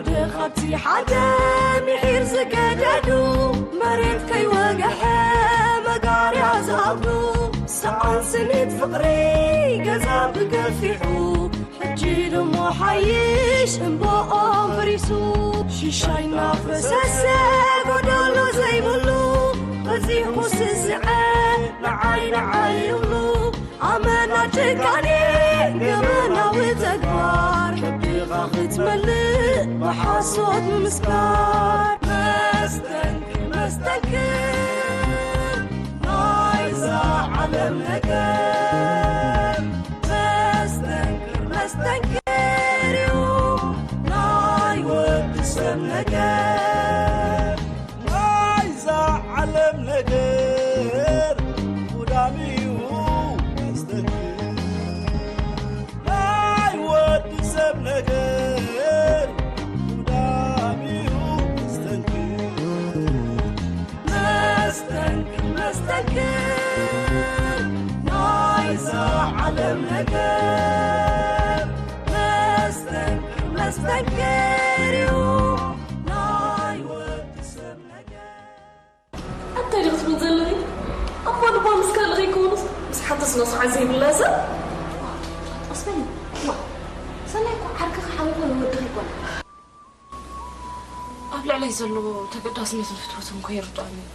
ድኻብቲ ሓደ ምሒር ዝገደዱ፣ መሬት ከይወግሐ መጋርያ ዝኣብዱ፣ ሰዓን ስኒት ፍቕሪ ገዛ ብገፊሑ፣ ሕጂ ድሞ ሓይሽ እምባኦም ፈሪሱ፣ ሽሻይ እናፈሰሰ ጎደሎ ዘይብሉ፣ በዚሑ ስስዐ ንዓይ ንዓይ ይብሉ። ኣመና ጭካኔ ገበናዊ ተግባር፣ ከብድኻ ክትመልእ ብሓሶት ምምስካር። መስተንክር መስተንክር ናይዛ ዓለም ነገር፣ መስተንክር መስተንክር እዩ ናይ ወዲ ሰብ ነገር። ናይዛ ዓለም ነገር ጉዳም እዩ መስተንክር፣ ናይ ወዲ ሰብ ነገር ጉዳም እዩ መስተንክር። መስተንክር መስተንክር ናይዛ ዓለም ነገር፣ መስተንክር መስተንክር እዩ ናይ ወዲ ሰብ ነገር። እንታይ ዲኺ ትብል ዘለኺ? እሞ ልባ ምስ ካልእ ከይከውንስ ምስ ሓንቲ ስነ ስርዓት ዘይብላ ሰብ? ኣስበኒ። ዋ፣ ሰናይ እኮ ዓርክኻ ሓውኻ ንወድኻ ኣይኮነን። ኣብ ልዕለይ ዘለዎ ተገዳስነትን ፍትወትን እኮ ይርድኣኒ እዩ።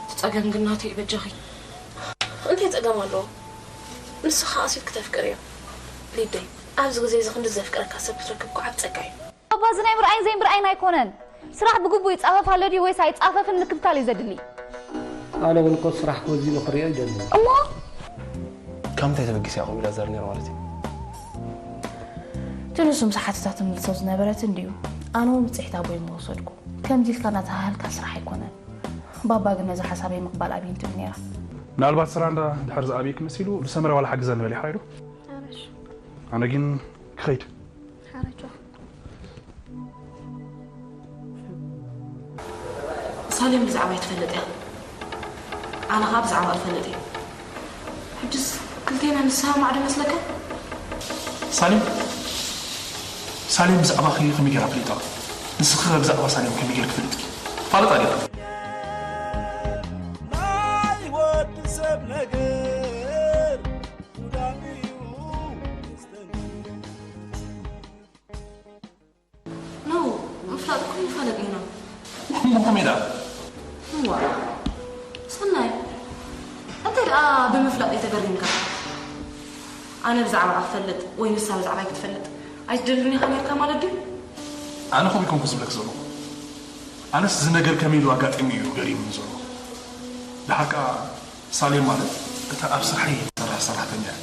እቲ ጸገም ግን ናተይ እዩ፣ በጃኺ። እንታይ ጸገም ኣለዎ? ንስኻ ኣሲልኪ ተፍቅርዮ ሊደይ። ኣብዚ ግዜ እዚ ክንዲ ዘፍቅረካ ሰብ ክትረክብ እኮ ዓቢ ጸጋ እዩ። ኣባ፣ እዚ ናይ ምርኣይን ዘይምርኣይን ኣይኮነን። ስራሕ ብግቡእ ይጻፈፍ ኣሎ ድዩ ወይስ ኣይጻፈፍን ምክትታል እዩ ዘድሊ። ኣነ እውን እኮ ስራሕ ክወዚኑ ክሪኦ ይደሊ። እሞ ካብ ምንታይ ተበጊሰ እያ ከምኡ ኢላ ዛር ነይራ ማለት እዩ? እቲ ንሱ ምስ ሓተታ ትምልሶ ዝነበረት እንድዩ። ኣነ እውን ብጽሒት ኣቦይ ምወሰድኩ። ከምዚ ኢልካ እናተሃሃልካ ስራሕ ኣይኮነን። ባባ ግን ነዚ ሓሳበይ ምቕባል ኣብዩ እንትብል ነይራ። ምናልባት ስራ እንዳ ድሕር ዝኣብየኪ መሲሉ ብሰመረ ዋላ ሓግዘኒ በሊ ሓራይ ዶ? ኣረሽ። ኣነ ግን ክኸይድ። ሓረጆ። ሳሌም ብዛዕባይ ትፈልጥ እያ። ኣነ ኸኣ ብዛዕባኣ እፈልጥ እየ። ሕጅስ ክልቴና ንሰማማዕ ዶ መስለካ? ሳሌም፣ ሳሌም ብዛዕባኺ ከመይ ጌራ ፈሊጣ? ንስኺ ኸ ብዛዕባ ሳሌም ከመይ ጌርኪ ፈሊጥኪ? ፋለጣ ዲኻ? ናይ ወዲ ሰብ ነገር ጉዳም እዩ መስተንክር። ኖ፣ ምፍላጥ እኮ ንፋለጥ ኢና። እሞ ከመይ ደኣ? እዋ፣ ሰናይ፣ እንተ ደኣ ብምፍላጥ ኣይተገሪምካ። ኣነ ብዛዕባኣ ክፈልጥ ወይ ንሳ ብዛዕባይ ክትፈልጥ ኣይትደልን ኢኻ ነይርካ ማለት ድዩ? ኣነ ከምኡ ኣይኮንኩ ዝብለክ ዘለኹ። ኣነስ እዚ ነገር ከመይ ኢሉ ኣጋጢሙ እዩ ገሪሙኒ ዘሎ። ደሓር ከኣ ሳሌም ማለት እታ ኣብ ስርሐይ ትሰርሕ ሰራሕተኛ እያ።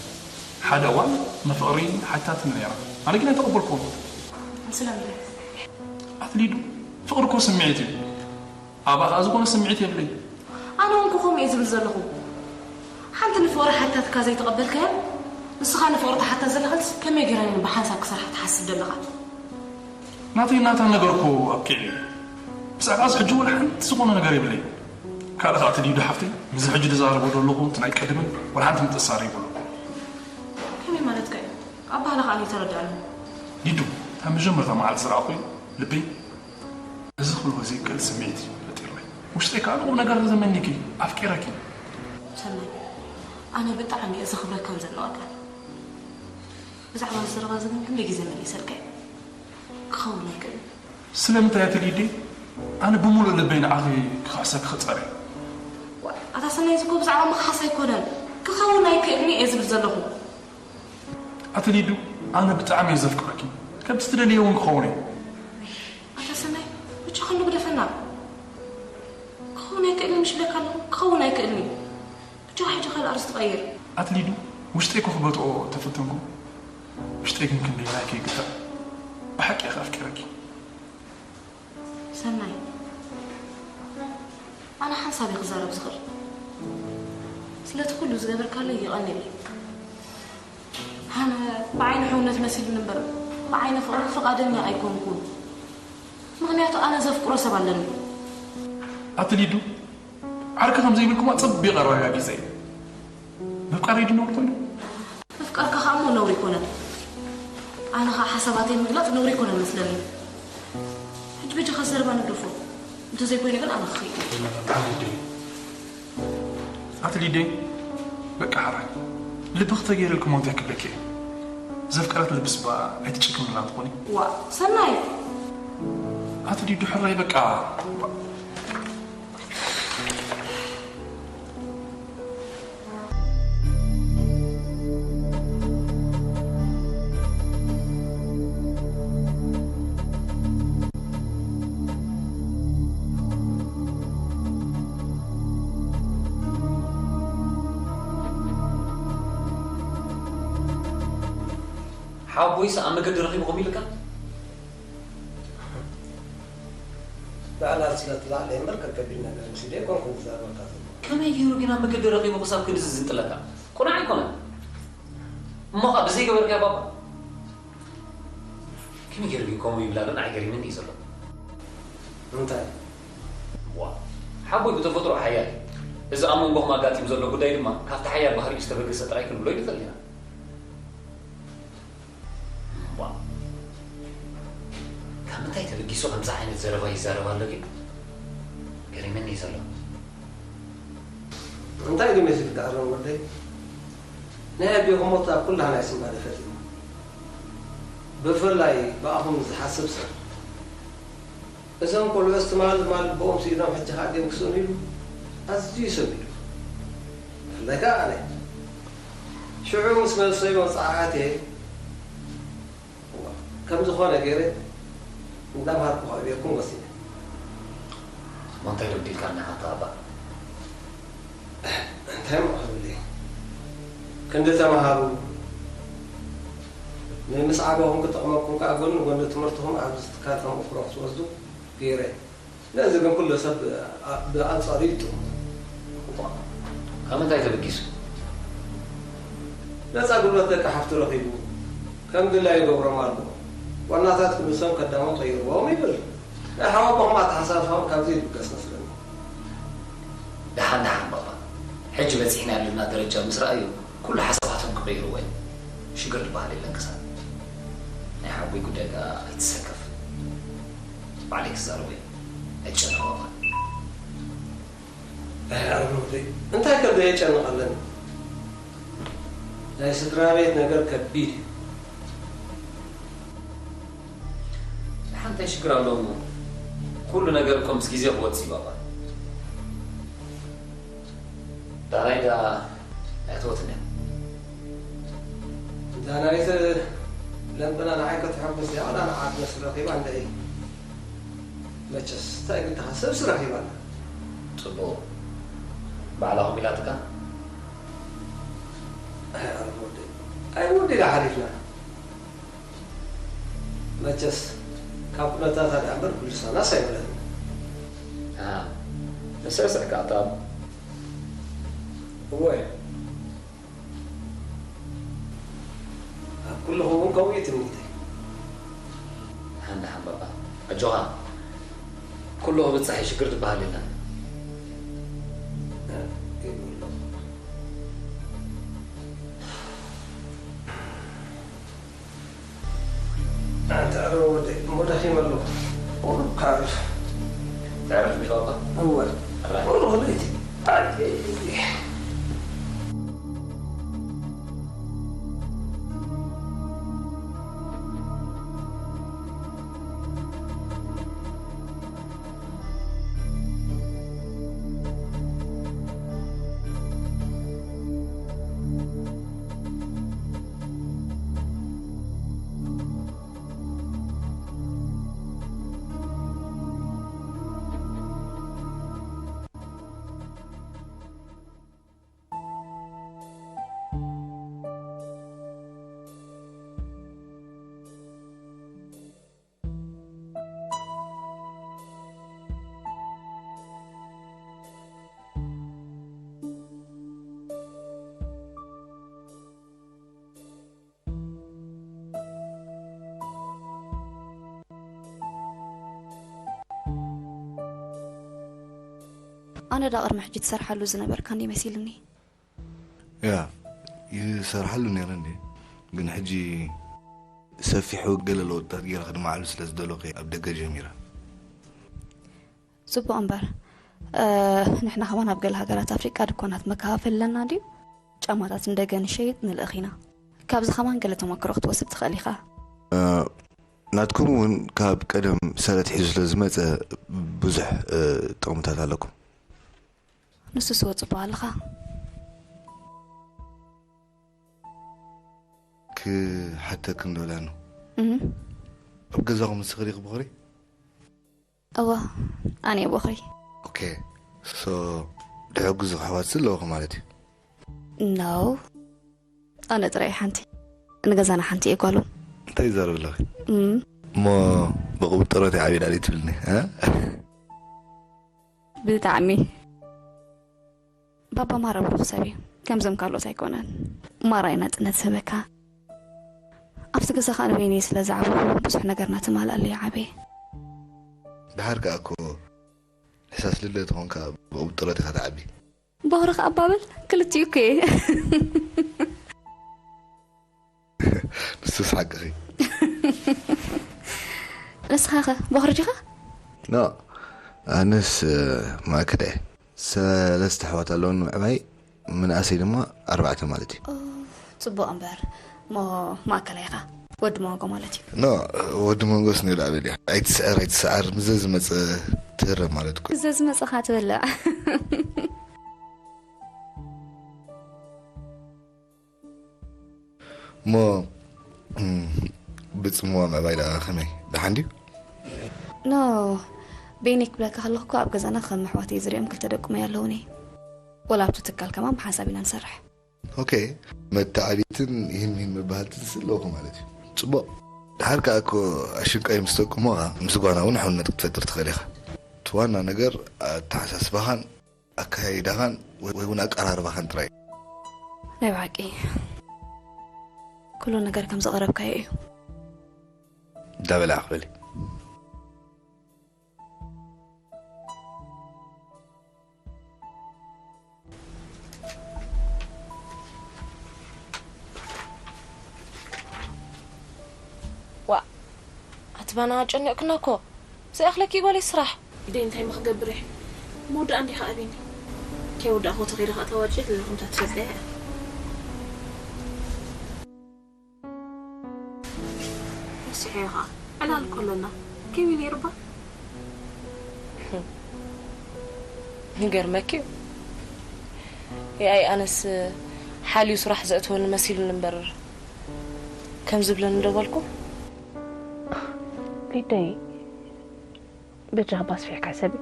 ሓደ እዋን ንፍቕሪ ሓቲታትኒ ነይራ። ኣነ ግን ኣይተቐበልኩዎን። ስለምንታይ? ኣቲ ሊዱ፣ ፍቕሪ እኮ ስምዒት እዩ። ኣብኣ ከኣ ዝኾነ ስምዒት የብለይ። ኣነ እውን እኮ ከምኡ እየ ዝብል ዘለኹ። ሓንቲ ንፍቕሪ ሓቲታትካ ዘይተቐበልካያ፣ ንስኻ ንፍቕሪ ትሓታ ዘለኻስ ከመይ ገይራ እየ ብሓንሳብ ክሰርሓ ትሓስብ ዘለኻ? ናተይ ናታ ነገር እኮ ኣብቂዑ እዩ። ብዛዕባ እዚ ሕጂ ወላ ሓንቲ ዝኾነ ነገር የብለይ። ካልእ ከኣ እቲ ሊዱ ሓፍተይ፣ ምስዚ ሕጂ ዝዛረቦ ዘለኹ፣ እቲ ናይ ቀደመን ወላ ሓንቲ ምትእስሳር የብሉን። ከመይ ማለትካ እዩ? ኣባህላ ከኣ ኣይተረድኣንን። ሊዱ፣ ካብ መጀመርታ መዓልቲ ዝረኣኹ እዩ፣ ልበይ እዚ ክብሎ ዘይክእል ስምዒት እዩ ፈጢሩለይ። ውሽጠይ ከኣ ንቁም ነገር ዘመኒኪ፣ ኣፍቂረኪ። ሰናይ፣ ኣነ ብጣዕሚ እየ ዘኽብረካን ዘድንቐካን። ብዛዕባ እዚ ዘረባ እዚ ግን ክንደይ ግዜ መሊሰልካ እየ። ክኸውን ኣይክእልን። ስለምንታይ ኣቲ ሊዲ? ኣነ ብምሉእ ልበይ ንዓኺ ክኸሕሰኪ ክጸሪ። ዋ፣ ኣታ ሰናይ፣ እዚ እኮ ብዛዕባ ምኽሓስ ኣይኮነን። ክኸውን ኣይክእልን እየ ዝብል ዘለኹ። ኣቲ ሊዱ፣ ኣነ ብጣዕሚ እየ ዘፍቅረኪ። ከምቲ ትደልዮ እውን ክኸውን እየ። ኣታ ሰናይ፣ ብቻ ክንዱ ግደፈና። ክኸውን ኣይክእልን ምሽ ኢለካ ኣለኹ። ክኸውን ኣይክእልን እዩ። ብቻ ሕጂ ካልእ ኣርእስቲ ቀይር። ኣቲ ሊዱ፣ ውሽጠይ እኮ ክበትኦ ተፈተንኩ። ውሽጠይ ግን ክንደይ ናይከ ይግታእ። ብሓቂ እየ ኣፍቂረኪ። ሰናይ፣ ኣነ ሓንሳብ እየ ክዛረብ ዝኽእል። ስለቲ ኩሉ ዝገበርካለይ የቐንየለይ። ኣነ ብዓይኒ ሕውነት መሲሉኒ እምበር፣ ብዓይኒ ፍቕሪ ፍቓደኛ ኣይኮንኩን። ምኽንያቱ ኣነ ዘፍቅሮ ሰብ ኣለኒ። ኣቲ ሊዱ፣ ዓርኪ ከም ዘይብልኩማ ኣጸቢቐ ኣረጋጊጸ እየ። ምፍቃረይ ድዩ ነውሪ ኮይኑ? ምፍቃርካ ከኣ እሞ ነውሪ ኣይኮነን። ኣነ ኸዓ ሓሳባተይ ምግላጽ ነውሪ ኣይኮነን መስለኒ። ሕጂ በጃኻ ዘረባ ንግደፎ። እንተዘይኮይኑ ግን ኣነ ክኸይድ እየ። ኣቲ ሊዴ፣ በቃ ሕራይ። ልብኺ ተገይርልኪ እሞ እንታይ ክብለኪ እየ? ዘፍቀረት ልብስ እባ ኣይትጭክንላ ትኾኒ። ዋእ፣ ሰናይ! ኣቲ ሊዱ ሕራይ በቃ። ሓወቦይስ ኣብ መገዲ ረኺብኹም ኢልካ? ባዕላ ስለ ትላዕለ እምበር ከከቢድ ነገር ምስ ኢደ ኣይኮንኩን ክዛረበካ ዘለኹ። ከመይ ገይሩ ግን ኣብ መገዲ ረኺቡ ክሳብ ክንድዚ ዝንጥለካ? ቁኑዕ ኣይኮነን። እሞ ኸኣ ብዘይገበርካዮ ባባ? ከመይ ገይሩ ግን ከምኡ ይብል ኣሎ? ንዓይ ገሪሙኒ እዩ ዘሎ። እንታይ? ዋ፣ ሓቦይ ብተፈጥሮ ሓያል እዩ። እዚ ኣብ መንጎኹም ኣጋጢሙ ዘሎ ጉዳይ ድማ ካብቲ ሓያል ባህሪኡ ዝተበገሰ ጥራይ ክንብሎ ይንኽእል ኢና። እምቧ። ካብ ምንታይ ተበጊሱ ከምዚ ዓይነት ዘረባ ይዛረብ ኣሎ ግን? ገሪመኒ እዩ ዘሎ። እንታይ ግን መሲልካ ኣሮን ወደይ? ናይ ኣዴኹም ሞት ኣብ ኩላህና እዩ ስንባደ ፈጢሩ። ብፍላይ ብኣኹም ዝሓስብ ሰብ። እዞም ቆልዑስ ትማል ትማል ልቦም ስኢኖም ሕጂ ከኣ ድዮም ክስእኑ ኢሉ ኣዝዩ እዩ ሰንቢዱ። ብፍላይ ከኣ ኣነ። ሽዑ ምስ መሰይ መብጽዓ ኣትየ፣ እዋ፣ ከም ዝኾነ ገይረ እንዳምሃርኩ ከዕብየኩም ወሲነ። እሞ እንታይ ዶ በዲልካ ኣለኻ ኣታ ኣባ? እንታይ እሞ ክብል እየ? ክንዲ ተምሃሩ ንምስዓበኹም ክጠቕመኩም ከኣ ጎኒ ጎኒ ትምህርትኹም ኣብዚ ትካል ተመኩሮ ክትወስዱ ገይረ። ነዚ ግን ኩሉ ሰብ ብኣንጻሩ ይጥምቶ። ካብ ምንታይ ተበጊሱ? ነጻ ጉልበት ደቂ ሓፍቱ ረኺቡ ከም ድላዩ ይገብሮም ኣሎ። ዋናታት ክንሶም ከዳሞም ቀይርዎም ይብል። ናይ ሓወቦኹም ኣተሓሳስባኹም ካብዚ ይብገስ መስለኒ። ደሓን ደሓን ባባ፣ ሕጂ በጺሕናዮ ዘለና ደረጃ ምስ ረኣዩ ኩሉ ሓሳባቶም ክቕይርዎ እዮም። ሽግር ዝበሃል የለን ክሳብ። ናይ ሓወቦይ ጉዳይ ከኣ ኣይትሰከፍ። ባዕለይ ክዛረቦ እየ። ኣይትጨነቕ ባባ። ኣይ ኣረም ወደይ፣ እንታይ ከ ዘየጨንቕ ኣለኒ? ናይ ስድራ ቤት ነገር ከቢድ እዩ። ደሓን እንታይ ሽግር ኣለዎ እሞ? ኩሉ ነገር እኮ ምስ ግዜ ክወጽእ እዩ ባባ። ዳናይት ደኣ ኣይኣተወትን እያ። ዳናይት ለምብና ንዓይ ከተሐጉስ እያ፣ ዋላ ንዓ ትመስል ረኺባ እንድዒ። መቸስ እንታይ ግድኻ፣ ሰብሲ ረኺባ ኣላ። ጽቡቕ። ባዕላ ኸም ኢላትካ? ኣይ፣ ኣረ ወደይ። ኣይ፣ ወደይ ኢላ ሓሊፍና። መቸስ ካብ ኩነታታ ደኣ እምበር ብልሳናስ ኣይበለትን። ኣሃ፣ ንስዕስዕ ከኣ እታ እወ። ኣብ ኩሉ ክውን ከምኡ እዩ ትምኒተይ። ደሓን ደሓን ባባ። ኣጆኻ። ኩሉ ክብጻሕ እዩ፣ ሽግር ዝበሃል የለን። እ፣ ይብሎ። ኣንተ ኣረ ወደይ፣ እሞ ደኺመ ኣለኹ። ቁሩብ ከዕርፍ። ተዕርፍ ዲኻ ኣባ? እወ። ኣራይ። ቁሩብ ለይቲ። ኣይ። ኣነ ዳ ቅድሚ ሕጂ ትሰርሓሉ ዝነበርካ እንዲ መሲልኒ። ያ፣ ይሰርሓሉ ነይረ እንዲ፣ ግን ሕጂ ሰፊሑ ገለ ለውጥታት ገይረ ክድመዓሉ ስለ ዝደለኹ እየ ኣብ ደገ ጀሚረ። ጽቡቕ እምበር፣ እ፣ ንሕና ከማን ኣብ ገለ ሃገራት ኣፍሪቃ ድኳናት መከፋፈሊ ኣለና ድዩ? ጫማታት ንደገ ንሸይጥ ንልእኽ ኢና። ካብዚ ከማን ገለ ተመክሮ ክትወስድ ትኽእል ኢኻ። እ፣ ናትኩም እውን ካብ ቀደም ሰረት ሒዙ ስለ ዝመጸ ብዙሕ፣ እ፣ ጥቕምታት ኣለኩም። ንሱ ስወ ጽቡቕ ኣለኻ። ክሓተክን ዶላ ነው። እም። ኣብ ገዛኹም ንስኺ ዲኺ ቦኽሪ? እወ፣ ኣነ እየ ቦኽሪ። ኦኬ። ሶ፣ ድሕግዙ ኣሕዋትሲ ኣለውኺ ማለት እዩ? ኖ። ኣነ ጥራይ ሓንቲ። ንገዛና ሓንቲ እየ ጓሉ። እንታይ ይዛረብ ኣለኺ? እም። እሞ ብቕቡል ጥሮት ይዓብየና ድዩ ትብልኒ፣ እ? ብጣዕሚ። ባባ ማራ ብሩኽ ሰብ እዩ። ከምዞም ካልኦት ኣይኮነን። ማራ እዩ ናጽነት ዝህበካ። ኣብቲ ገዛ ከኣ ንበይነይ ስለ ዝዓበኹ ብዙሕ ነገርና ተማልኣሉ ይዓበየ። ደሓር ከኣ እኮ ሕሳስ ልደት ኾንካ ብቕቡል ጥሮት ኢኻ ትዓቢ። ቦኽሪ ከኣ ባብል ክልቲኡ እኮ እየ። ንሱስ ሓቅኺ። ንስኻኸ ቦኽሪ ዲኻ? ኖ፣ ኣነስ፣ እ፣ ማእከላይ እየ። ሰለስተ ኣሕዋት ኣለውኒ ምዕባይ፣ ምንኣሰይ ድማ ኣርባዕተ ማለት እዩ። ኦ፣ ጽቡቕ እምበር፣ እሞ ማእከላይ ኢኻ። ወዲ መንጎ ማለት እዩ። ኖ፣ ወዲ መንጎስ ንልዕብል እያ። ኣይትስዕር፣ ኣይትስዓር፣ ምዘ ዝመጸ ትህረም ማለት እኮ እዩ። ምዘ ዝመጸ ኸኣ ትበልዕ። እሞ፣ እም፣ ብጽምዋ ምዕባይ ደኣ ከመይ? ደሓን ድዩ? ኖ፣ ቤኒ ክብለካ ከለኹ እኮ ኣብ ገዛና ከም ኣሕዋት እየ ዝሪኦም፣ ክልተ ደቁመይ ኣለዉኒ። ወላ ኣብቲ ትካል ከማን ብሓንሳብ ኢና ንሰርሕ። ኦኬ፣ መተዓብይትን ይህን ሚህን መበሃልትን ኣለውኹ ማለት እዩ። ጽቡቕ። ደሓር ከኣ እኮ ኣሽንቃይ ምስ ተቁሞ ምስ ጓና እውን ሕውነት ክትፈጥር ትኽእል ኢኻ። እቲ ዋና ነገር ኣተሓሳስባኻን ኣካያይዳኻን ወይ፣ ወይ እውን ኣቀራርባኻን ጥራይ። ናይ ብሓቂ ኩሉ ነገር ከም ዘቕረብካዮ እዩ። እንዳበላ ኣኽበሊ። ዋ፣ ኣቲ ባና ኣጨኒቕክና እኮ። ዘይኣኽለኪ ጓለይ ስራሕ። ኢደይ እንታይ እሞ ክገብር እየ? መወዳእ እንዲኻ ኣቢኒ። ከይወዳእኹ ተኺደ ኸኣ ተዋጭት ለኹም ትፈልጠ እያ። ረሲዐዮ ኸኣ። ዕላል እኮ ኣለና። ከመይ ነይሩ እባ? ይገርመኪ እዩ። ያይ ኣነስ ሓልዩ ስራሕ ዘእትወኒ መሲሉኒ እምበር ከም ዝብለኒ ዶ በልኩ? ሊደይ፣ በጃኻ ኣስፊሕካ ሕሰቢ።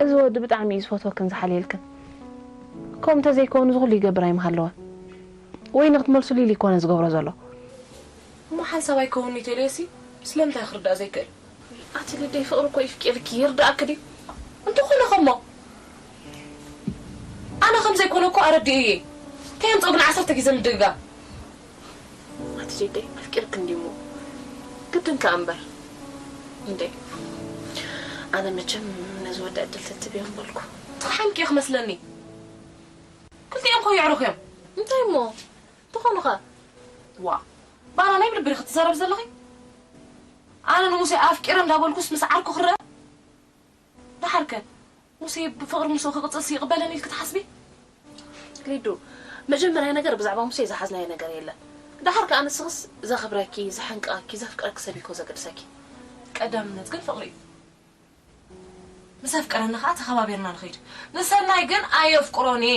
እዚ ወዲ ብጣዕሚ እዩ ዝፈትወክን ዝሓልየልክን። ከምኡ እንተዘይከውን እዚ ኩሉ ይገብር ኣይምሃለወን። ወይ ንክትመልስሉ ኢሉ ይኮነ ዝገብሮ ዘሎ። እሞ ሓንሳብ ኣይከውን'ዩ ተልዮሲ ስለምንታይ ክርዳእ ዘይክእል? ኣቲ ልደይ ፍቕሪ እኮ ይፍቅርኪ ይርዳእኪ ድዩ? እንተኾነ ኸሞ ኣነ ከም ዘይኮነ እኮ ኣረዲኤ እየ። እንታይ ኣምጽኦ ግን ዓሰርተ ግዜ ምድግጋም? ኣቲ ዜደይ ኣፍቂርኪ እንዲሞ ግድን ከኣ እምበር። እንዴ ኣነ መቸም ነዚ ወዲ ዕድል ትትብዮም በልኩ። ትሓምቂ ኢኺ መስለኒ። ክልቲኦም እኮ የዕሩኽ እዮም። እንታይ እሞ? ተኾኑ ኸ? ዋ፣ ባና ናይ ብልቢ ዲኺ ትዛረቢ ዘለኺ? ኣነ ንሙሴ ኣፍቂረ እንዳበልኩስ ምስ ዓርኩ ክረአ? ደሓር ከ ሙሴ ብፍቕሪ ምስኡ ክቕጽልሲ ይቕበለኒ ኢልኪ ትሓስቢ? ሊዱ፣ መጀመርያ ነገር ብዛዕባ ሙሴ ዝሓዝናዮ ነገር የለን። ደሓር ከኣ ንስኽስ ዘኽብረኪ፣ ዘሐንቅቐኪ፣ ዘፍቅረኪ ሰብ እዩ እኮ ዘገድሰኪ። ቀዳምነት ግን ፍቕሪ እዩ። ምስ ኣፍቀረኒ ኸኣ ተኸባቢርና ንኸይድ። ንሰናይ ግን ኣየፍቅሮን እየ።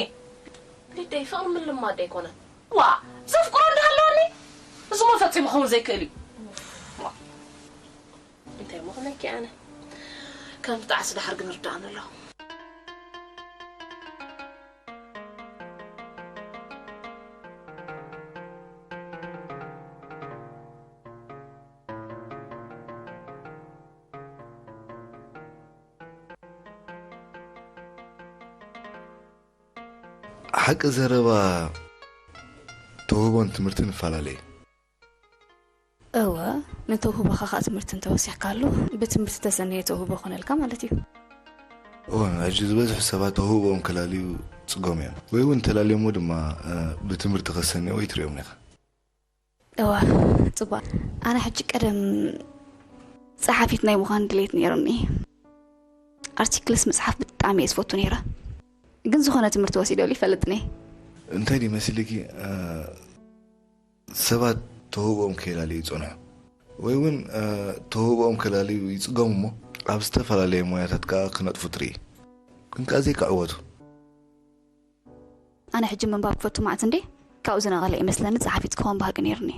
ሊደይ፣ ፍቕሪ ምልማድ ኣይኮነን። ዋ፣ ዘፍቅሮ እንዳሃለወኒ? እዚሞ ፈጺሙ ክኸውን ዘይክእል እዩ። ዋ። እንታይ እሞ ክብለኪ ኣነ? ከም ትጣዕስ ደሓር ግን ርዳእኒ ኣሎ። ሓቂ ዘረባ ተውህቦን ትምህርትን ይፈላለ እዩ። እወ፣ ንተውህቦኻ ኸኣ ትምህርቲ እንተወሲኽካሉ፣ ብትምህርቲ ተሰነየ ተውህቦ ኮነልካ ማለት እዩ። እወ፣ ሕጂ ዝበዝሑ ሰባት ተውህቦኦም ከላልዩ ጽገሙ እዮም። ወይ እውን እንተላልዮሞ ድማ፣ እ፣ ብትምህርቲ ከሰንይዎ ኣይትርእዮምን ኢኻ። እወ፣ ጽቡቕ። ኣነ ሕጂ ቀደም ጸሓፊት ናይ ምዃን ድሌት ነይሩኒ። ኣርቲክልስ ምጽሓፍ ብጣዕሚ እየ ዝፈቱ ነይረ። ግን ዝኾነ ትምህርቲ ወሲደሉ ይፈልጥኒ። እንታይ ድዩ መሲልኪ? እ፣ ሰባት ተውህቦኦም ከይላለዩ ይጸንሑ፣ ወይ እውን እ፣ ተውህቦኦም ከላለዩ ይጽገሙ፣ እሞ ኣብ ዝተፈላለየ ሞያታት ከኣ ክነጥፉ ትርኢ። ግን ከኣ ዘይክዕወቱ። ኣነ ሕጂ ምንባብ ክፈቱ መዓት እንዴ? ካብኡ ዝነቐለ ይመስለኒ ጸሓፊት ክኸውን ባህጊ ነይሩኒ።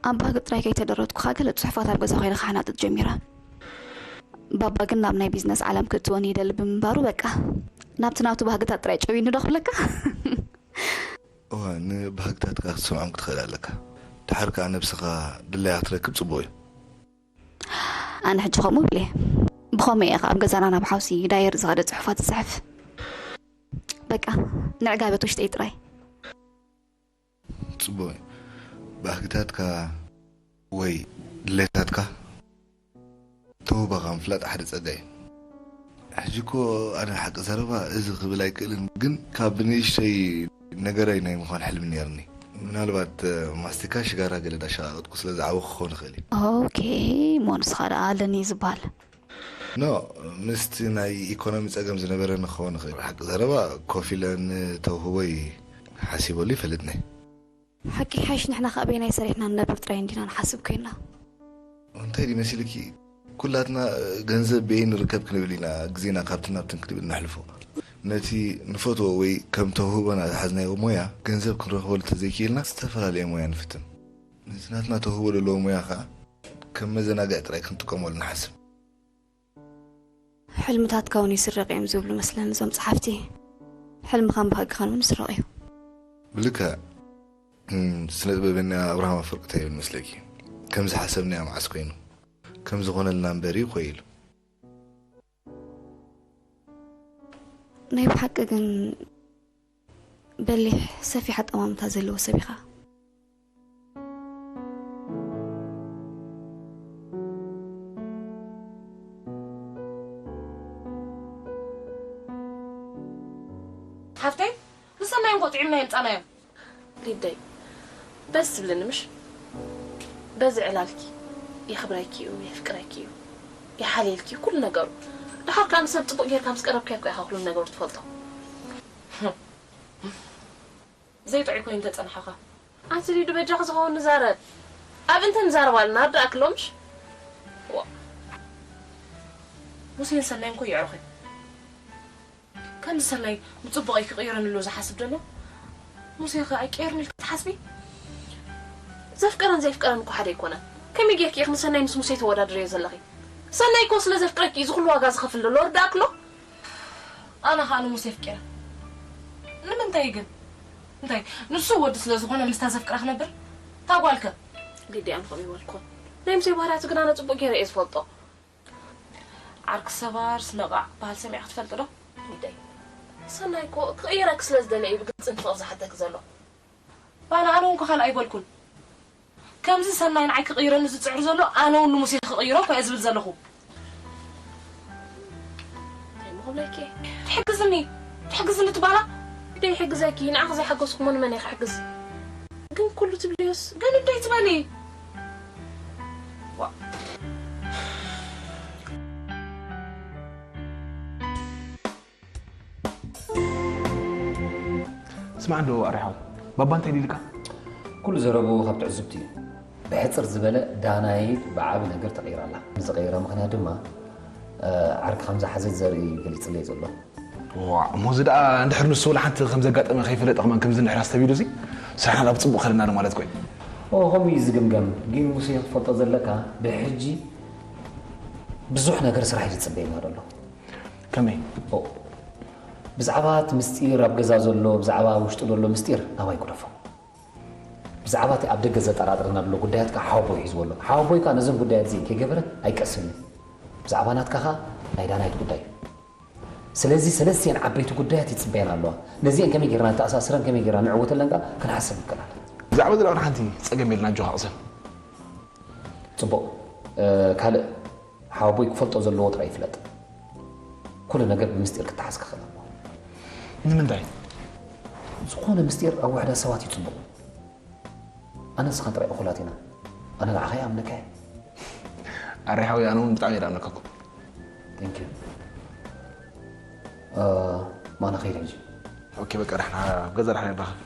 ኣብ ባህጊ ጥራይ ከይተደረትኩ ከኣ ገለ ጽሑፋት ኣብ ገዛ ኮይነ ክሓናጥጥ ጀሚረ። ባባ ግን ናብ ናይ ቢዝነስ ዓለም ክእትወኒ ይደሊ ብምንባሩ በቃ ናብቲ ናቱ ባህግታት ጥራይ ጨዊኑ ዶ ክብለካ። እዋ ንባህግታትካ ክትሰምዖም ክትኽእል ኣለካ። ድሓር ከኣ ነብስኻ ድላያ ክትረክብ ጽቡቕ እዩ። ኣነ ሕጂ ከምኡ ብለ ብኸመይ እየ ኣብ ገዛና ናብ ሓውሲ ዳየር ዝኸደ ጽሑፋት ዝጽሕፍ። በቃ ንዕጋበት ውሽጠይ ጥራይ። ጽቡቕ እዩ። ባህግታትካ ወይ ድሌታትካ ተውህቦኻ ምፍላጥ ሓደ ጸጋ እዩ። ሕጂ እኮ ኣነ ሓቂ ዘረባ እዚ ክብል ኣይክእልን፣ ግን ካብ ንእሽተይ ነገረይ ናይ ምዃን ሕልሚ ነይርኒ። ምናልባት እ፣ ማስቲካ ሽጋራ ገለ ዳሸቃቐጥኩ ስለ ዝዓበኹ ክኸውን ይኽእል እዩ። ኦኬ፣ እሞ ንስኻ ደኣ ኣለኒ እዩ ዝበሃል። ኖ፣ ምስቲ ናይ ኢኮኖሚ ጸገም ዝነበረ ንክኸውን ይኽእል። ሓቂ ዘረባ ኮፍ ኢለ ንተውህቦይ ሓሲበሉ ይፈልጥኒ። ሓቂ ሓይሽ ንሕና ከ ኣበይናይ ሰሪሕና ንነብር ጥራይ እንዲና ንሓስብ ኮይና። እንታይ ድዩ መሲልኪ? ኩላትና ገንዘብ በየን ንርከብ ክንብል ኢና ግዜና ካብትን ናብትን ክንብል ነሕልፎ። ነቲ ንፈትዎ ወይ ከም ተውህቦና ዝሓዝናዮ ሞያ ገንዘብ ክንረኽበሉ ተዘይክኢልና ዝተፈላለየ ሞያ ንፍትን። ነቲ ናትና ተውህቦ ዘለዎ ሞያ ከዓ ከም መዘናግዒ ጥራይ ክንጥቀመሉ ንሓስብ። ሕልምታትካ እውን ይስረቕ እዮም ዝብሉ መስለን እዞም ጸሓፍቲ። ሕልምኻን ባህግኻን እውን ይስረቕ እዩ። ብልክዕ እም፣ ስነ ጥበበኛ ኣብርሃም ኣፈወርቂ እንታይ ይብል መስለኪ? ከም ዝሓሰብናዮ መዓስ ኮይኑ? ከም ዝኾነልና እምበር እዩ ኮይ ኢሉ። ናይ ብሓቂ ግን በሊሕ ሰፊሕ ኣጠማምታ ዘለዎ ሰብ ኢኻ። ሓፍተይ ንሰናይ እንኮ ጥዒምና የምጻናዮ። ሊደይ በስ ትብልኒ ምሽ? በዚ ዕላልኪ የኽብረኪ እዩ፣ የፍቅረኪ እዩ፣ ይሓልየልኪ እዩ ኩሉ ነገሩ። ድሓር ከዓ ንሰብ ፅቡቅ ጌርካ ምስ ቀረብካዮ እኮ ኢኻ ኩሉ ነገሩ ትፈልጦ። ዘይጥዑይ ኮይኑ ተጸንሓኻ። ኣንቲ ሊዱ በጃኺ ዝኸውን ንዛረብ። ኣብ እንተ ንዛረብ ኣለና ርዳእኪ ኣሎ ምሽ? ዋ። ሙሴን ሰናይን እኮ የዕሩኽ እዮም። ከምዚ ሰናይ ንጽቡቕ እዩ ክቕይረኒ ኣሎ ዝሓስብ ዘሎ ሙሴ ኸ ኣይቀየርን ኢልኪ ትሓስቢ? ዘፍቀረን ዘየፍቀረን እኮ ሓደ ኣይኮነን። ከመይ ጌርኪ ኢኺ ንሰናይ ምስ ሙሴ ተወዳድርዮ ዘለኺ? ሰናይ እኮ ስለ ዘፍቅረኪ እዩ እዚ ኩሉ ዋጋ ዝኸፍል ዘሎ ርዳእኪ ኣሎ? ኣነ ኸኣ ንሙሴ ኣፍቂረ። ንምንታይ ግን? እንታይ ንሱ ወዲ ስለ ዝኾነ ምስታ ዘፍቅራ ክነብር? እታ ጓልከ? ሊድያ ኣነ ከምኡ ይበልኩ። ናይ ሙሴ ባህርያቱ ግን ኣነ ጽቡቕ ገይረ እየ ዝፈልጦ። ዓርኪ ሰባር ስነቓዕ በሃል ሰሚዕኪ ትፈልጢ ዶ? ሊደይ ሰናይ እኮ ክቕይረኪ ስለ ዝደለ እዩ ብግልጺ ንፍቕሪ ዝሓተኪ ዘሎ። ባና ኣነ እውን ካልእ ኣይበልኩን። ከምዚ ሰናይ ንዓይ ክቕይረኒ ዝጽዕር ዘሎ ኣነ እውን ንሙሴ ክቕይሮ እኮ እየ ዝብል ዘለኹ። እንታይ ምኹብለኪ? ትሕግዝኒ ትሕግዝኒ ትባላ ደይ ሕግዘኪ ንዓኺ ዘይሓገዝኩሞ ንመን እየ ክሕግዝ? ግን ኩሉ ትብልዮስ ግን እንታይ ትበሊ? ስማዕ እንዶ ኣርያሓው፣ ባባ እንታይ ዲልካ? ኩሉ ዘረብኡ ካብ ትዕዝብቲ እዩ። ብሕፅር ዝበለ ዳናይት ብዓቢ ነገር ተቐይራ ኣላ። ንዝቐየራ ምኽንያት ድማ ዓርኪ ከም ዝሓዘት ዘርኢ እዩ ገሊፅለይ ዘሎ። ዋዕ፣ እሞ እዚ ደኣ እንድሕር ንሱ ወላ ሓንቲ ከም ዘጋጠመ ከይፈለጠ ከማን ከምዚ እንድሕር ኣስተብሂሉ እዚ ስራሕና ናብ ፅቡቕ ከደና ዶ ማለት ኮይ? ኦ፣ ከምኡ እዩ ዝግምገም። ግን ሙሴ ክትፈልጦ ዘለካ ብሕጂ ብዙሕ ነገር ስራሕ እዩ ዝፅበየና ዘሎ። ከመይ? ኦ፣ ብዛዕባ እቲ ምስጢር ኣብ ገዛ ዘሎ፣ ብዛዕባ ውሽጡ ዘሎ ምስጢር ናባይ ግደፎ። ብዛዕባ እቲ ኣብ ደገ ዘጠራጥረና ዘሎ ጉዳያት ከኣ ሓወቦይ ሒዝዎ ኣሎ። ሓወቦይ ከኣ ነዞም ጉዳያት እዚኦም ከይገበረ ኣይቀስን እዩ። ብዛዕባ ናትካ ከኣ ናይ ዳናይት ጉዳይ እዩ። ስለዚ ሰለስቲኤን ዓበይቲ ጉዳያት ይጽበየና ኣለዋ። ነዚኤን ከመይ ጌርና ንተኣሳስረን ከመይ ጌርና ንዕውተለን ከኣ ክንሓስብ ይከኣል። ብዛዕባ እዚ ደኣ ሓንቲ ጸገም የለን ኣጆኻ ቅሰን። ጽቡቕ። ካልእ ሓወቦይ ክፈልጦ ዘለዎ ጥራይ ይፍለጥ። ኩሉ ነገር ብምስጢር ክተሓዝ ክኽእል ኣለዎ። ንምንታይ? ዝኾነ ምስጢር ኣብ ውሕዳት ሰባት እዩ ጽቡቕ። ኣነ ንስኻን ጥራይ እኹላት ኢና። ኣነ ንዓኻ ይኣምነካ እየ። ኣረ ሓወይ፣ ኣነ እውን ብጣዕሚ እየ ዝኣምነካኩም። Thank you። ማና ኸይደ ሕጂ። ኦኬ፣ በቃ ዳሕና ኣብ ገዛ ዳሕና ንራኸብ።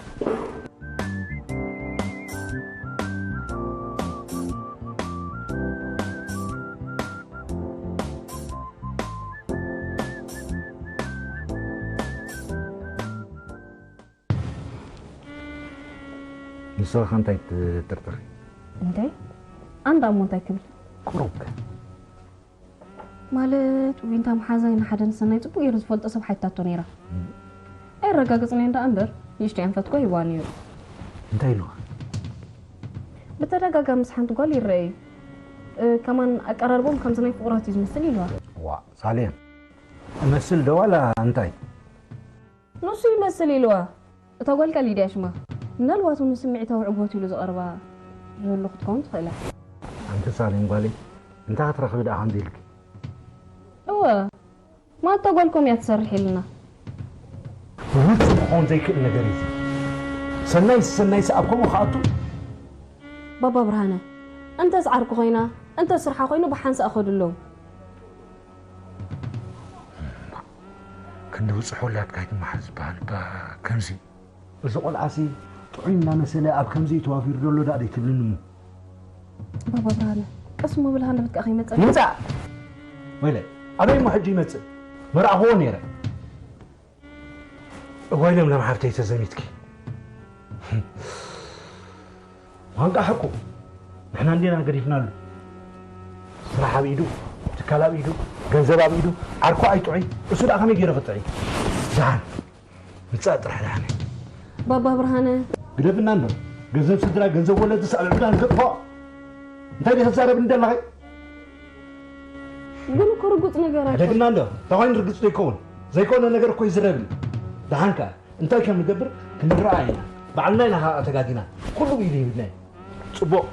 ንስኻ እንታይ ትጥርጥሪ? እንታይ? ኣንዳ እሞ እንታይ ክብል? ቁሩብ ከ? ማለት ዊንታ መሓዛይ ንሓደ ንሰናይ ጽቡቅ ገይሩ ዝፈልጦ ሰብ ሓይታቶ ነይራ። ኣይረጋግጽን እየ እንዳ እምበር ንእሽተይ ኣንፈት እኮ ሂብዋ ነይሩ። እንታይ ኢልዋ? ብተደጋጋሚ ምስ ሓንቲ ጓል ይረኣዩ። እ፣ ከማን ኣቀራርቦም ከምዚ ናይ ፍቑራት እዩ ዝመስል ኢልዋ። ዋ፣ ሳሌም እመስል ዶ ዋላ እንታይ? ንሱ ይመስል ኢልዋ። እታ ጓል ከ ሊድያ ሽማ። ምናልባት እውን ንስምዒታዊ ዕግበት ኢሉ ዝቐርባ ዝህሉ ክትከውን ትኽእል እያ። ኣንቲ ሳሌም ጓለይ፣ እንታይ ክትረኽቢ ደኣ ከምዚ ኢልኪ? እወ፣ ማታ ጓልኩም እያ ትሰርሕ ኢልና። ውርጹ ክኸውን ዘይክእል ነገር እዩ እዚ። ሰናይ ሰናይስ ኣብ ከምኡ ክኣቱ? ባባ ብርሃነ፣ እንተስ ዓርኩ ኮይና፣ እንተስ ስርሓ ኮይኑ ብሓንሳእ ከዱ ኣለዉ። ክንዲ ብጽሑ ውላድካ ኣይትመሓር ዝበሃል እባ ከምዚ። እዚ ቆልዓሲ ጥዑይ እናመሰለ ኣብ ከምዚ እዩ ተዋፊሩ ዘሎ ደኣ ደይትብልኒ እሞ። ባባ ብርሃነ፣ ቀስ እሞ በል ሃንደበት ከኣ ከይመጸ። ይምጻእ! ወይለ፣ ኣበይ እሞ ሕጂ ይመጽእ? መርኣኽዎ ነይረ። እዋይ ለምለም ሓፍተይ ተዘሚትኪ። ዋንቃ ሓቁ ንሕና እንዲና ገዲፍናሉ። ስራሕ ኣብ ኢዱ፣ ትካል ኣብ ኢዱ፣ ገንዘብ ኣብ ኢዱ፣ ዓርኩ ኣይጥዑይ፣ እሱ ደኣ ከመይ ገይሩ ክጥዕይ? ደሓን ምጻእ ጥራሕ ደሓን። ባባ ብርሃነ። ግደፍና እንዶ፣ ገንዘብ ስድራ፣ ገንዘብ ወለድስ ኣብ ዕብዳን ዘጥፍኦ። እንታይ ዲኺ ትዛረብኒ ዘለኺ? ግን እኮ ርጉጽ ነገር ኣይኮነን። ሕደግና እንዶ፣ እንታይ ኮይኑ ርግጽ ዘይከውን? ዘይኮነ ነገር እኮ ይዝረብን። ደሓን ከኣ እንታይ ከም ንገብር ክንረኣይ ኢና። ባዕልና ኢና ከኣ ተጋጊና። ኩሉ ብኢዱ ሂብና እዩ። ጽቡቕ።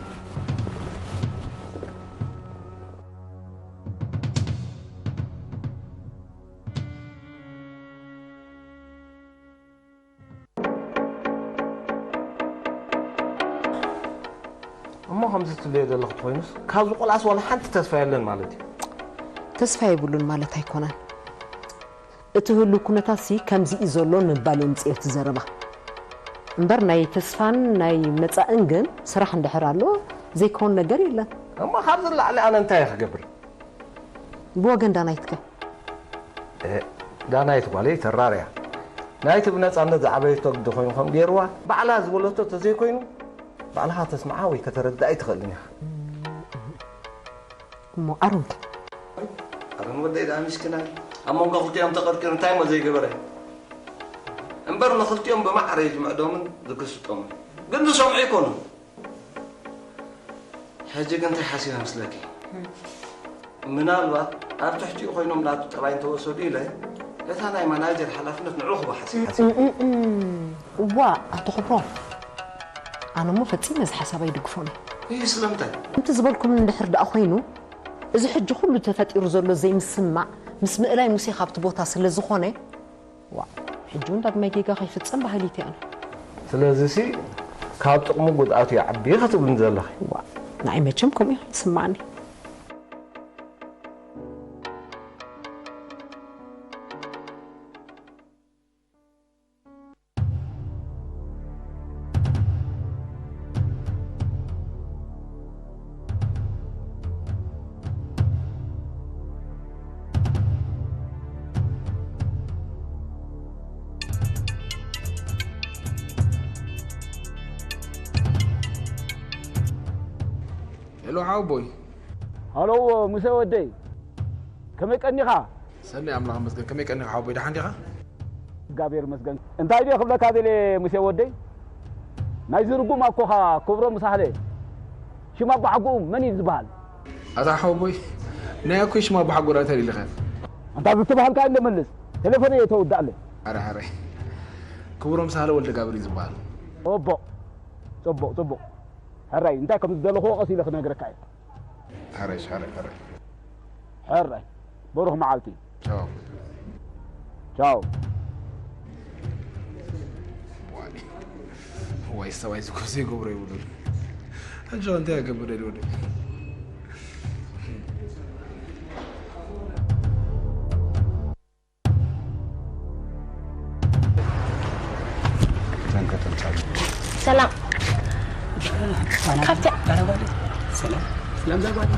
እሞ ከምዚ ትብልዮ ዘለኹ ተኾይኑስ፣ ካብዚ ቆልዓስ ዋላ ሓንቲ ተስፋ የለን ማለት እዩ? ተስፋ የብሉን ማለት ኣይኮነን። እቲ ህሉው ኩነታትሲ ከምዚ እዩ ዘሎ ንምባል እየ ምጽኤ እቲ ዘረባ። እምበር ናይ ተስፋን ናይ መጻእን ግን ስራሕ እንድሕር ኣሎ ዘይከውን ነገር የለን። እሞ ካብዚ ንላዕሊ ኣነ እንታይ እየ ክገብር? ብወገን ዳናይት ከ? እ፣ ዳናይት ጓለይ ተራር እያ። ናይቲ ብነጻነት ዝዓበየቶ ግዲ ኮይኑ ከም ገይርዋ፣ ባዕላ ዝበለቶ ተዘይኮይኑ፣ ባዕልኻ ተስምዓ ወይ ከተረድኣ ኣይትኽእልን ኢኻ። እሞ ኣሮን ከ? ኣሮን ወደይ ደኣ ምስኪናይ፣ ኣብ መንጎ ክልቲኦም ተቐርቂሩ እንታይ እሞ ዘይገበረ? እምበር ንኽልቲኦም ብማዕረ እዩ ዝምዕዶምን ዝግስጦምን። ግን ዝሰምዑ ኣይኮኑን። ሕጂ ግን እንታይ ሓሲበ መስለኪ? ምናልባት ኣብ ትሕቲኡ ኮይኖም ናቱ ጠባይ እንተወሰዱ ኢለ፣ እታ ናይ ማናጀር ሓላፍነት ንዕኡ ክህባ ሓሲበ። እም፣ እም፣ እም። እዋ፣ ኣቶ ክብሮም፣ ኣነ እሞ ፈጺመ እዚ ሓሳብ ኣይድግፎን እየ። እይ፣ ስለምንታይ? ከምቲ ዝበልኩም እንድሕር ደኣ ኮይኑ፣ እዚ ሕጂ ኩሉ ተፈጢሩ ዘሎ ዘይምስምማዕ ምስ ምእላይ ሙሴ ካብቲ ቦታ ስለ ዝኾነ፣ ዋ፣ ሕጂ እውን ዳግማይ ጌጋ ከይፍጸም በሃሊት እየ ኣነ። ስለዚሲ ካብ ጥቕሙ ጉድኣቱ ይዓቢ ኢኺ ትብልኒ ዘለኺ። ዋ፣ ንዓይ መቸም ከምኡ እዩ ዝስምዓኒ። ሄሎ ሓወቦይ። ሃሎ ሙሴ ወደይ፣ ከመይ ቀኒኻ? ሰኒ ኣምላኽ መስገን፣ ከመይ ቀኒኻ ሓወቦይ፣ ደሓን ዲኻ? እግዚኣብሔር ይመስገን። እንታይ ድየ ክብለካ ደልየ ሙሴ ወደይ? ናይዚ ርጉም ኣኮኻ ክብሮም ሳህለ ሽም ኣቦሓጎኡ መን እዩ ዝበሃል? ኣታ ሓወቦይ፣ ናይ ኣኮይ ሽም ኣቦሓጎ ዳኣ ተሊልኻ። ኣንታ ዝተባሃልካ እንደ መልስ፣ ቴሌፎን እየ ተወዳእለ። ኣረ፣ ኣረ። ክብሮም ሳህለ ወልደ ጋብር እዩ ዝበሃል። ጽቡቕ፣ ጽቡቕ፣ ጽቡቕ። ሕራይ፣ እንታይ ከም ዝደለኽዎ ቀስ ኢለ ክነግረካ እየ። ሕራይ፣ ሕራይ፣ ሕራይ። ሕራይ፣ ብሩኽ መዓልቲ። ቻው። ቻው። ዋይ፣ ዋይ፣ ሰብኣይ ዝኮ ዘይገብሮ ይብሉን። ሕጂ እንታይ ክገብር ደልዩ ወዲ? ሰላም። ካብቲ ሰላም ሰላም ዛጓል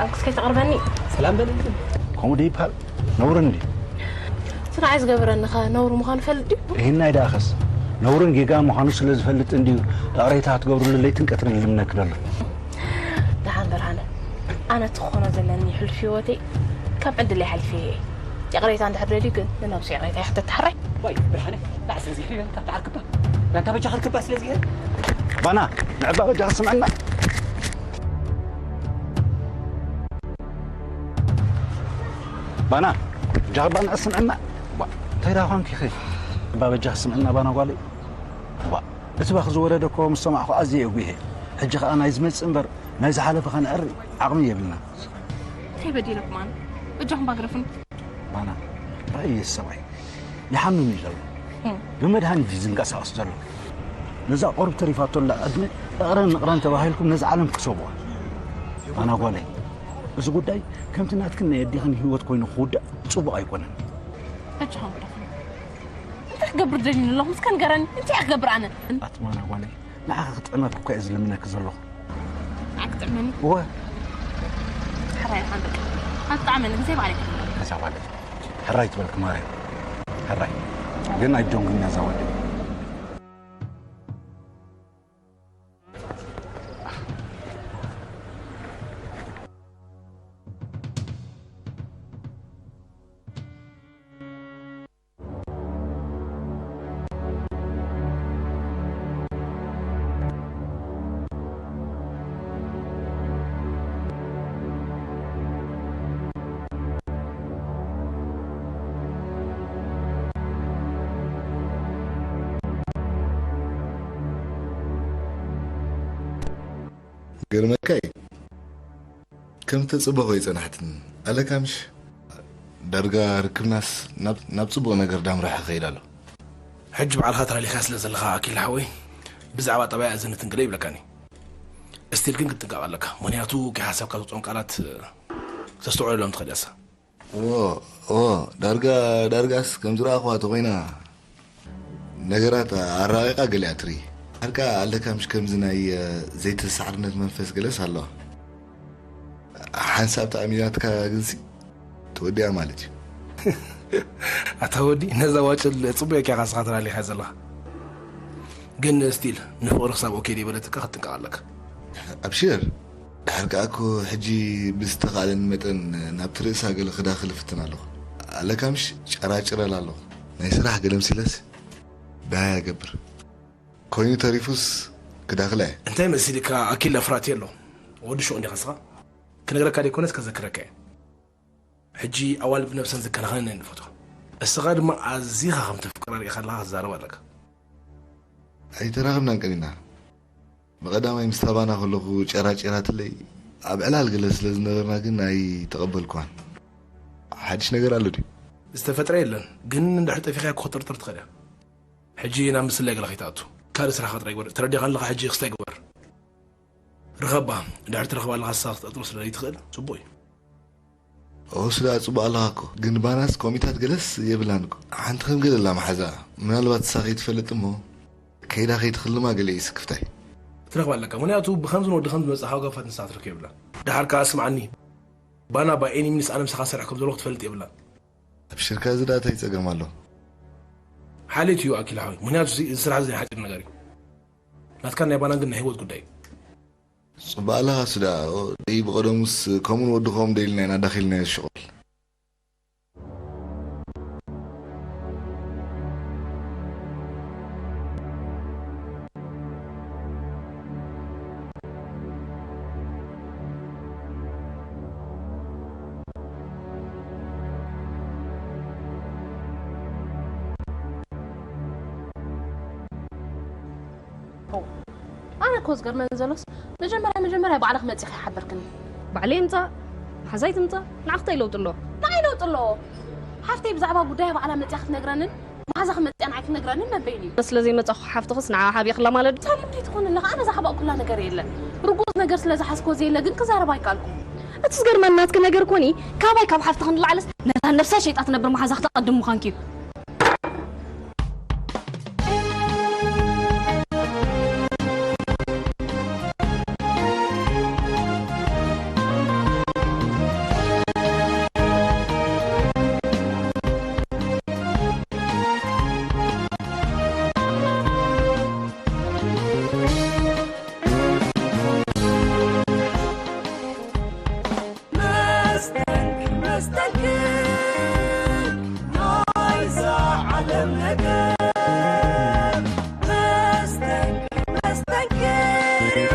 ኣብ ክስከይ ተቕርበኒ። ሰላም በለኒ። ከምኡ ዶ ይበሃል? ነውሪ እንድዩ። እቲ ንዓይ ዝገበረኒ ኸ ነውሪ ምዃኑ ፈልጥ ድዩ? ይህናይ ደኣኸስ ነውርን ጌጋ ምዃኑ ስለ ዝፈልጥ እንድዩ። ይቕሬታ ክትገብርሉ ለይትን ቀትርን ልምነኪ ዘሎ። ደሓን ብርሃነ፣ ኣነ እቲ ክኾኖ ዘለኒ ሕሉፍ ህይወተይ ካብ ዕድለይ ሓሊፈ እየ። ይቕሬታ እንድሕር ደልዩ ግን ንነብሱ ይቕሬታ ይሕተት። ሓራይ? ዋይ ብርሃነ፣ ንዓ ስለዚ ሕሪረ እንታ ተዓርክባ ናንታ በጃ ክርክባ ስለዚ ሕር ባና ንዕባ በጃ ክስምዐና። ባና ጃኽባ ንዕስምዐና። ዋ፣ እንታይ ደኣ ኾንኪ ኢኺ? እባ በጃ ክስምዐና ባና ጓለይ። ዋ፣ እቲ ባኽ ዝወረደ እኮ ምስ ሰማዕኹ ኣዝየ እየ ጉሂ። ሕጂ ኸኣ ናይ ዝመጽእ እምበር ናይ ዝሓለፈ ኸነዕሪ ዓቕሚ የብልና። እንታይ በዲለኩም ኣነ? በጃኹም ባግረፉኒ። ባና ራእይ ሰብኣይ ይሓምም እዩ ዘሎ። ብመድሃኒት እዩ ዝንቀሳቐስ ዘሎ። ነዛ ቁሩብ ተሪፋቶ ኣላ ዕድመ እቕረን ንቕረን ተባሂልኩም ነዚ ዓለም ክሰብዋ። ባና ጓለይ፣ እዚ ጉዳይ ከምቲ ናትክን ናይ ኣዴኽን ህይወት ኮይኑ ክውዳእ ጽቡቕ ኣይኮነን። በጃኹም ግደፉኒ። እንታይ ክገብር ደልዩኒ ኣለኹም? እስከ ንገረኒ። እንታይ ክገብር ኣነ? ኣቲ ባና ጓለይ፣ ንዓኺ ክጥዕመኪ እኮ እየ ዝልምነኪ ዘለኹ። ኣክጥዕመኒ እወ። ሕራይ ኢኻ በቃ። ኣክጥዓመኒ ግዜ ባዕለይ ክጥዕመኒ። ከዛ ባዕለይ። ሕራይ ትበልክ ማርያም። ሕራይ። ግን ኣይጆንግኛ እዛ ወዲ። ገርመካ እዩ። ከም ተጽበኾ ኣይጸናሕትን ኣለካ ምሽ? ዳርጋ ርክብናስ ናብ ናብ ጽቡቕ ነገር ዳምርሐ ይኸይድ ኣሎ። ሕጂ ባዕልኻ ተላሊኻ ስለ ዘለኻ ኣኪል ሓወይ ብዛዕባ ጠባይ ኣዘንትን ገለ ይብለካኒ። እስቲል ግን ክትጥንቀቕ ኣለካ፣ ምኽንያቱ ከይሓሰብካ ዝወጽኦም ቃላት ክተስተውዕለሎም ትኽእል እያሳ። ዎ ዎ ዳርጋ ዳርጋስ ከም ዝረኣኽዋ ተኾይና ነገራት ኣራቂቃ ገሊኣ ትርኢ። ዳርጋ ኣለካ ምሽ ከምዚ ናይ ዘይተሳዕርነት መንፈስ ገለስ ኣለዋ። ሓንሳብ ተኣሚናትካ ግንሲ ትወዲኣ ማለት እዩ። ኣታ ወዲ ነዛ ዋጭል ጽቡቅ እያ ካስኻ ተላሊኻ ዘለኻ። ግን ስቲል ንፍቅሪ ክሳብ ኦኬ ደይበለትካ ክትጥንቀቕ ኣለካ። ኣብሽር ድሓር ከኣ እኮ ሕጂ ብዝተኻእለኒ መጠን ናብቲ ርእሳ ገለ ክዳኽል እፍትን ኣለኹ። ኣለካ ምሽ ጨራጭረላ ኣለኹ። ናይ ስራሕ ገለ ምሲለስ ደሃይ ኣገብር። ኮይኑ ተሪፉስ ክዳኽላ እየ። እንታይ መሲልካ ኣኪል ኣፍራቲ ኣሎ። ወዲ ሹቕ እንዲኻ ንስኻ? ክነግረካ ደይኮነስ ከዘክረካ እየ። ሕጂ ኣዋልድ ብነብሰን ዝከናኸነን እየን ዝፈትዋ። እስኻ ድማ ኣዚኻ ከም ተፍቅራ ርኢኻ ኣለኻ ክትዛረብ ኣለካ። ኣይተራኸብናን ቀኒና። ብቐዳማይ ምስታ ባና ከለኹ ጨራጭራትለይ ኣብ ዕላል ገለ ስለ ዝነበርና ግን ኣይተቐበልኩዋን። ሓድሽ ነገር ኣሎ ድዩ? ዝተፈጥረ የለን፣ ግን እንድሕር ጠፊኻያ ክትጥርጥር ትኽእል እያ። ሕጂ ናብ ምስላይ ገለ ከይትኣቱ። ካልእ ስራሕካ ጥራይ ግበር። ተረዲኻ ኣለኻ ሕጂ ክስታይ ግበር። ርኸባ፣ እንድሕር ትረኽባ ኣለኻ ንሳ ክትጠርጥሮ ስለ ዘይትኽእል ጽቡቕ እዩ። ኦስ ደኣ ጽቡቕ ኣለኻ እኮ፣ ግን ባናስ ከምኡታት ገለስ የብላን እኮ። ሓንቲ ከም ገለ ኣላ መሓዛ፣ ምናልባት ንሳ ከይትፈልጥ እሞ ከይዳ ከይትኽልማ ገለ እዩ ስክፍታይ። ክትረኽባ ኣለካ፣ ምኽንያቱ ብኸምዝን ወዲ ኸምዚ መጻኻ ገፋት ንሳ ክትረክብ የብላን። ደሓር ከኣ ስምዓኒ፣ ባና by any means ኣነ ምሳኻ ክሰርሕ ከም ዘለኹ ክትፈልጥ የብላን። ኣብሽርካ እዚ ደኣ እንታይ ጸገም ኣሎ? ሓልዮት እዩ ኣኪል ሓወይ፣ ምኽንያቱ እዚ ስራሕ እዚ ናይ ሓጺር ነገር እዩ። ናትካን ናይ ባናን ግን ናይ ህይወት ጉዳይ እዩ። ጽቡቕ ኣለኻ እሱ ደኣ ደይ ብቐደሙስ ከምኡን ወዲ ከምኡ ደይልና ኢና ዳኺልናዮ ሽቑል። ኣነ እኮ ዝገርመኒ ዘሎስ መጀመርያ መጀመርያ ባዕልኺ መጺኺ ሓበርክኒ። ባዕለይ ምጻእ ሓዛይ ትምጻእ ንዓኽታይ ለውጢ ኣለዎ? ንዓይ ለውጢ ኣለዎ። ሓፍተይ ብዛዕባ ጉዳያ ባዕላ መጺኣ ክትነግረንን መሓዛ ክመፅያ ንዓይ ክትነግረኒ ነበይኒ። ስለ ዘይመጻኹ ሓፍትኽስ ንዓ ሓቢእኽላ ማለት ድዩ? ታዲያ እንታይ ትኾን ኣለኻ? ኣነ ዝሓባእኩላ ነገር የለን። ርጉጽ ነገር ስለ ዝሓዝኮ ዘየለ ግን ክዛረብ ኣይከኣልኩ። እቲ ዝገርመኒ ናትኪ ነገር ኮኒ፣ ካባይ ካብ ሓፍትኽን ንላዕለስ ነታ ነብሳ ሸይጣ ትነብር መሓዛ ክተቐድም ምዃንኪ እዩ። መስተንክር መስተንክር ናይዛ ዓለም ነገር። መስተንክር መስተንክር እዩ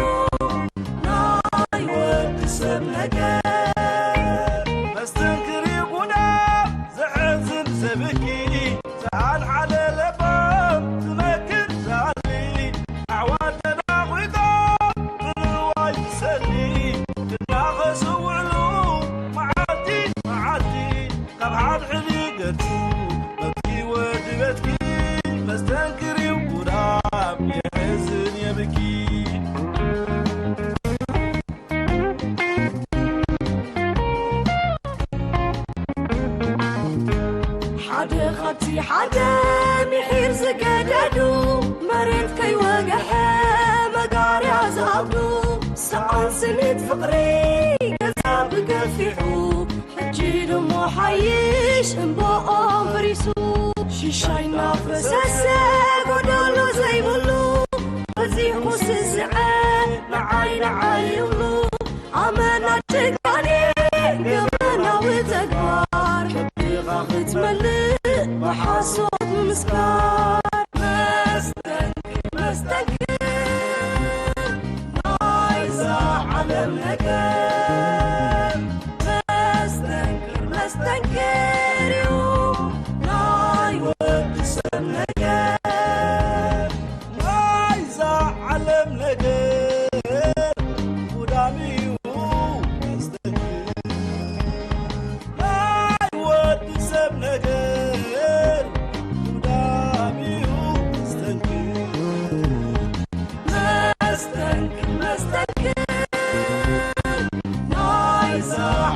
ናይ ወዲ ሰብ ነገር። መስተንክር እዩ ጉዳም ዘሕዝን ዘብኪ፣ ዝሓልሓለ ለባም ዝመክር ዝሃሊ፣ ኣሕዋት ተዳኺጦም ንዋይ ዝሰሊ፣ ክናኸሱ ውዕሉ መዓልቲ መዓልቲ፣ ካብ ሓድሕድ ይገድፉ በትኪ ወዲ በትኪ፣ መስተንክር እዩ ጉዳም የሕዝን የብኪ። ሓደ ካብቲ ሓደ ምሒር ዝገደዱ፣ መሬት ከይወግሐ መጋርያ ዝኣብዱ፣ ሰኣን ስኒት ፍቕሪ ገዛ ብገፊሑ፣ ሕጂ ድሞ ሓይሽ እምባኦም ፈሪሱ። ሽሻይ እናፈሰሰ ጎደሎ ዘይብሉ፣ በዚሑ ስስዐ ንዓይ ንዓይ ይብሉ። ኣመና ጭካኔ ገበናዊ ተግባር፣ ከብድኻ ክትመልእ ብሓሶት ምምስካር። መስተንክር መስተንክር ናይዛ ዓለም ነገር። መስተንክር መስተንክር እዩ ናይ ወዲ ሰብ ነገር። ናይዛ ዓለም ነገር ጉዳም እዩ መስተንክር። ናይ ወዲ ሰብ ነገር ጉዳም እዩ መስተንክር። መስተንክር መስተንክር ናይዛ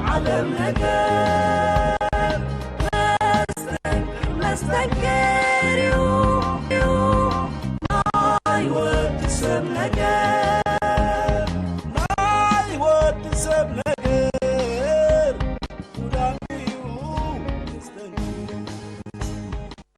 ዓለም ነገር። መስተንክር መስተንክር